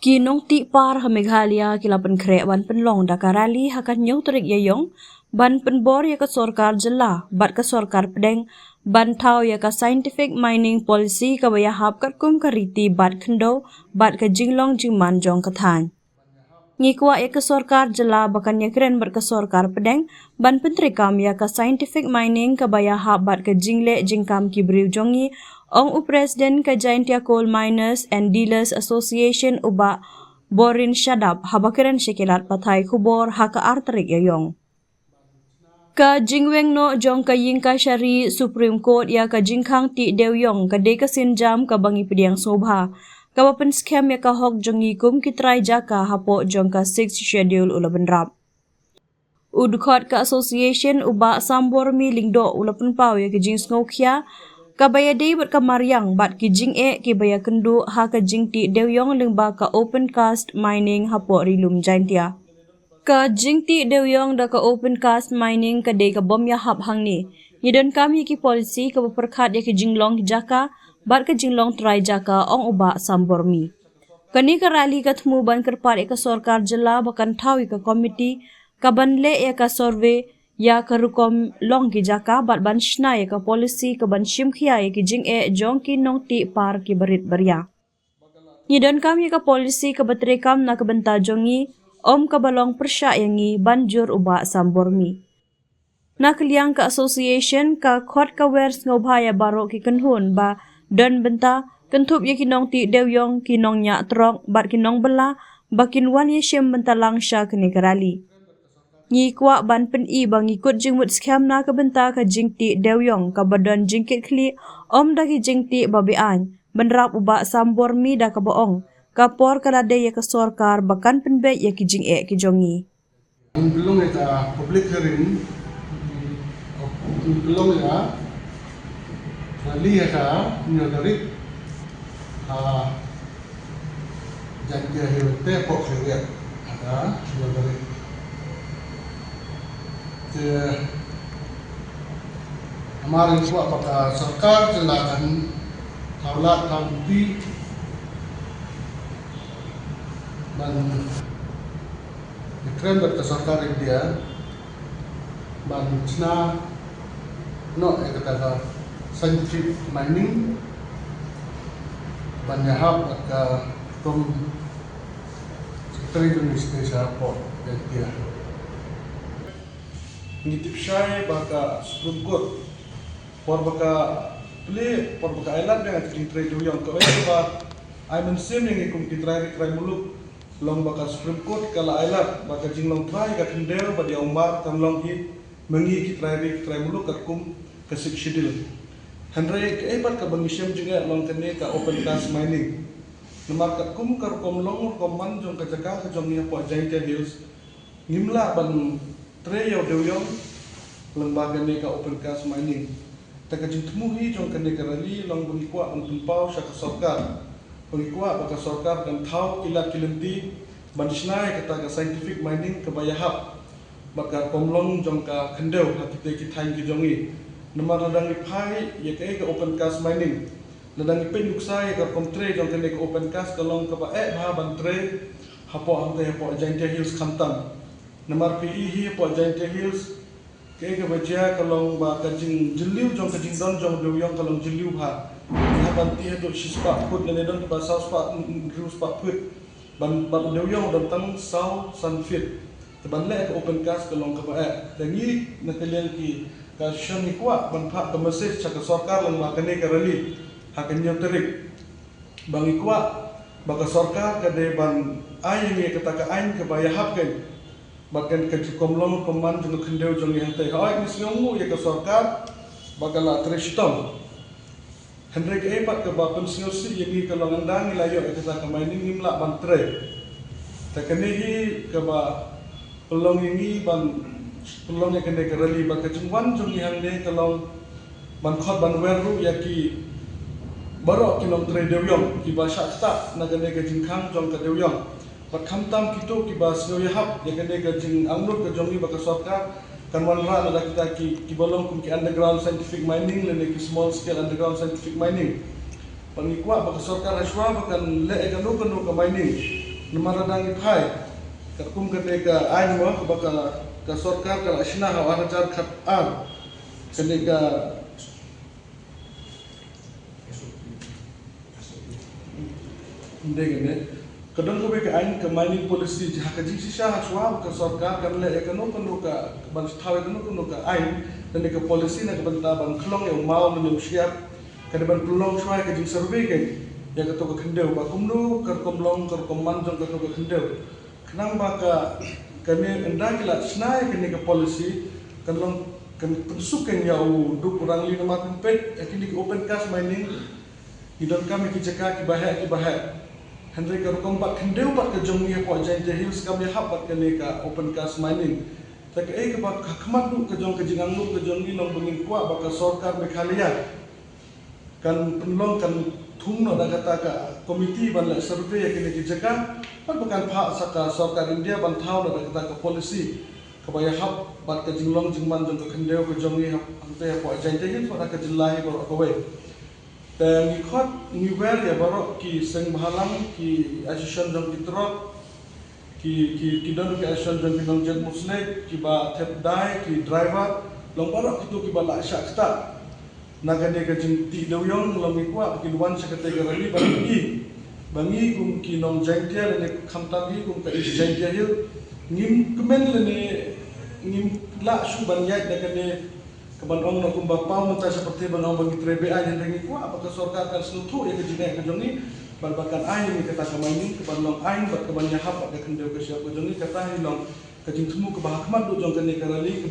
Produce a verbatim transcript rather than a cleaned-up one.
Ki nongtih par ha Meghalaya ki la pynkhreh ban pynlong da ka rally ha ka hynñiew tarik Ïaïong ban pynbor ïa ka sorkar jylla bad ka sorkar pdeng ban thaw ïa ka scientific mining policy kaba ïahap katkum ka riti bad khyndew bad ka jinglong jingman jong ka thaiñ. Ngi kwah ïa ka sorkar jylla ba kan ïakren bad ka sorkar pdeng ban pyntreikam ïa ka scientific mining kaba ïahap bad ka jingleh jingkam ki briew jong ngi, ong u President ka Jaintia Coal Miners and Dealers Association, u Bah Borin Shadap, haba kren sha ki lad pathai khubor ha ka ar tarik Ïaïong. Ka jingweng noh jong ka Ïingkashari Supreme Court ïa ka jingkhang tih dewïong ka dei ka sienjam kaba ngi pdiang sngewbha, kaba pynskhem ïa ka hok jong ngi kum ki trai jaka hapoh jong ka Sixth Schedule, u la bynrap. U dkhot ka association, u Bah Sambormi Lyngdoh, u la pynpaw ïa ka jingsngewkhia kaba ïadei bad ka mariang bad ki jingeh kiba ïakynduh ha ka jingtih dewïong lyngba ka open cast mining hapoh Ri Lum Jaintia. Ka jingtih dewïong da ka open cast mining ka dei ka bym ïahap hangne. Ngi donkam ïa ki policy kaba pyrkhat ïa ka jinglong ki jaka bad ka jinglong trai jaka, ong u Bah Sambormi. Kane ka rally ka thmu ban kyrpad ïa ka sorkar jylla ba kan thaw ïa ka komiti kaban leh ïa ka survey ïa ka rukom long ki jaka bad ban shna ïa ka policy kaban shim khia ïa ki jingeh jong ki nongtih par kiba rit ba ria. Ngi donkam ïa ka policy kaba treikam na ka bynta jong ngi, ym kaba long pyrshah ïa ngi, ban jur u Bah Sambormi. Na ka liang ka association, ka khot ka wer sngewbha ïa baroh ki kynhun ba don bynta, kynthup ïa ki nongtih dewïong, ki nongñiah trok bad ki nongbylla, ba kin wan ïashim bynta lang sha kane ka rally. Ngi kwah ban pyni ba ngi kut jingmut skhem na ka bynta ka jingtih dewïong kaba don jingkitkhlieh, ym da ki jingtih ba be-aiñ, bynrap u Bah Sambormi da kaba ong ka por ka la dei ïa ka sorkar ba kan pynbeit ïa ki jingeh ki jong ngi. Ngi pynlong ïa ka public hearing, ngi pynlong ïa ka rally ha ka hynñiew tarik ha Jaintia Hills te pok khlieh ha ka hynñiew tarik. Te namar ngi kwah ba ka sorkar jylla kan thaw lad thaw lynti ban ïakren bad ka sorkar India ban shna noh ïa kata ka scientific mining ban ïahap bad ka kum Secretary jong Ministry sha pok Jaintia. Ngi tip shai ba ka Supreme Court por ba ka plie, por ba ka ailad biang ïa ka jingtrei dewïong, ka oi ba ai mynsiem ïa ngi kum ki trai ri trai muluk. Long ba ka Supreme Court ka la ailad ba ka jinglong trai ka khyndew bad ïa u mar kan long hi ma ngi ki trai ri ki trai muluk katkum ka Sixth Schedule. Hynrei kaei pat kaba ngi shem jingeh long kane ka open cast mining. Namar katkum ka rukom long rukom man jong ka jaka ka jong ngi hapoh Jaintia Hills, ngim lah ban trei ïa u dewïong lyngba kane ka open cast mining. Te ka jingthmu hi jong kane ka rally long ba ngi kwah ban pynpaw sha ka sorkar, ba ngi kwah ba ka sorkar kan thaw ki lad ki lynti ban shna ïa kata ka scientific mining kaba ïahap bad ka rukom long jong ka khyndew ha kite ki thaiñ ki jong ngi. Namar lada ngi phai ïa kaei ka open cast mining, lada ngi peit nuksa ïa ka rukom trei jong kane ka open cast, ka long kaba eh bha ban trei hapoh hangtei hapoh Jaintia Hills khamtam. Namar phi i hi hapoh Jaintia Hills, kaei kaba jia ka long ba ka jingjylliew jong ka jingdon jong u dewïong ka long jylliew bha. Ngi hap ban tih haduh shispah phut lane don kiba saw spah, mm, mm, hynriew spah phut. Ban, ban u dewïong u don tang saw san feet. Te ban leh ka open cast ka long kaba eh. Te ngi na ka liang ki ka shnong ngi kwah ban phah ka message sha ka sorkar lyngba kane ka rally ha ka hynñiew tarik. Ba ngi kwah ba ka sorkar ka dei ban ai ïa ngi kata ka aiñ kaba ïahap kein bad kan ka rukom long rukom man jong ka khyndew jong ngi hangtei. Hooid, ngi sngewnguh ïa ka sorkar ba ka la trei shitom. Hynrei kaei pat kaba pynsngewsih ïa ngi ka long ynda ngi la ïoh ïa kata ka mining ngim lah ban trei. Te kane hi kaba pynlong ïa ngi ban pynlong ïa kane ka rally, bad ka jingwan jong ngi hangne ka long ban khot ban wer ruh ïa ki baroh ki nongtrei dewïong kiba shah ktah na kane ka jingkhang jong ka dewïong. Bad khamtam kito kiba sngew ïahap ïa kane ka jingangnud ka jong ngi ba ka sorkar kan wanrah na kita ki, kiba long kum ki underground scientific mining lane ki small scale underground scientific mining. Bad ngi kwah ba ka sorkar ha shuwa ba kan leh ïa kano kano ka mining, Namar lada ngi phai katkum kane ka aiñ mo kaba ka, ka sorkar ka la shna ha u ar hajar khat ar, kane ka Ym dei kane. Ka don kawei ka aiñ, ka mining policy, ha ka jingshisha hashwa ka sorkar kan leh ïa kano kano ka, ban thaw ïa kano kano ka aiñ lane ka policy na ka bynta ban khlong ïa u maw lane u shyiap, ka dei ban pynlong shwa ïa ka jingsurvey ka, ïa kato ka khyndew ba kumno ka rukom long, ka rukom man jong kato ka khyndew. Khnang ba ka, kane ynda ki la shna ïa kane ka policy, kan long, kan pynsuk kan ïa u duk u rangli, namar pynpeit ïa kine ki open cast mining, ngi donkam ïa ki jaka kiba heh kiba heh. Hynrei ka rukom bad khyndew bad ka jong ngi hapoh Jaintia Hills kam ïahap bad kane ka open cast mining. Te kaei kaba ka khmat duh ka jong ka jingangnud ka jong ngi long ba ngin kwah ba ka sorkar Meghalaya kan pynlong, kan thung noh da kata ka komiti ban leh survey ïa kine ki jaka, bad ba kan phah sa ka sorkar India ban thaw noh da kata ka policy kaba ïahap bad ka jinglong jingman jong ka khyndew ka jong ngi hap, hangtei hapoh Jaintia Hills bad ha ka jylla hi baroh kawei. Te ngi khot, ngi wer ïa baroh ki seng bhalang, ki association jong ki trok, ki, ki, ki don ki association jong ki nongjait musleh, kiba thep dai, ki driver, long baroh kito kiba la shah ktah na kane ka jingtih dewiong, long ngi kwah ba kin wan sha katei ka rally ba ngi, ba ngi kum ki nong Jaintia lane khamtam ngi kum ka East Jaintia Hills, ngim kmen lane ngim lah shuh ban ïaid na kane kaban ong noh kumba paw mynta sha pyrthei ban ong ba ngi trei be-aiñ, hynrei ngi kwah ba ka sorkar kan sngewthuh ïa ka jingeh ka jong ngi bad ba kan ai ïa ngi kata ka mining kaban long aiñ bad kaban ïahap bad ka khyndew ka shyiap ka jong ngi. Kata hi long ka jingthmu kaba ha khmat duh jong kane ka rally kaba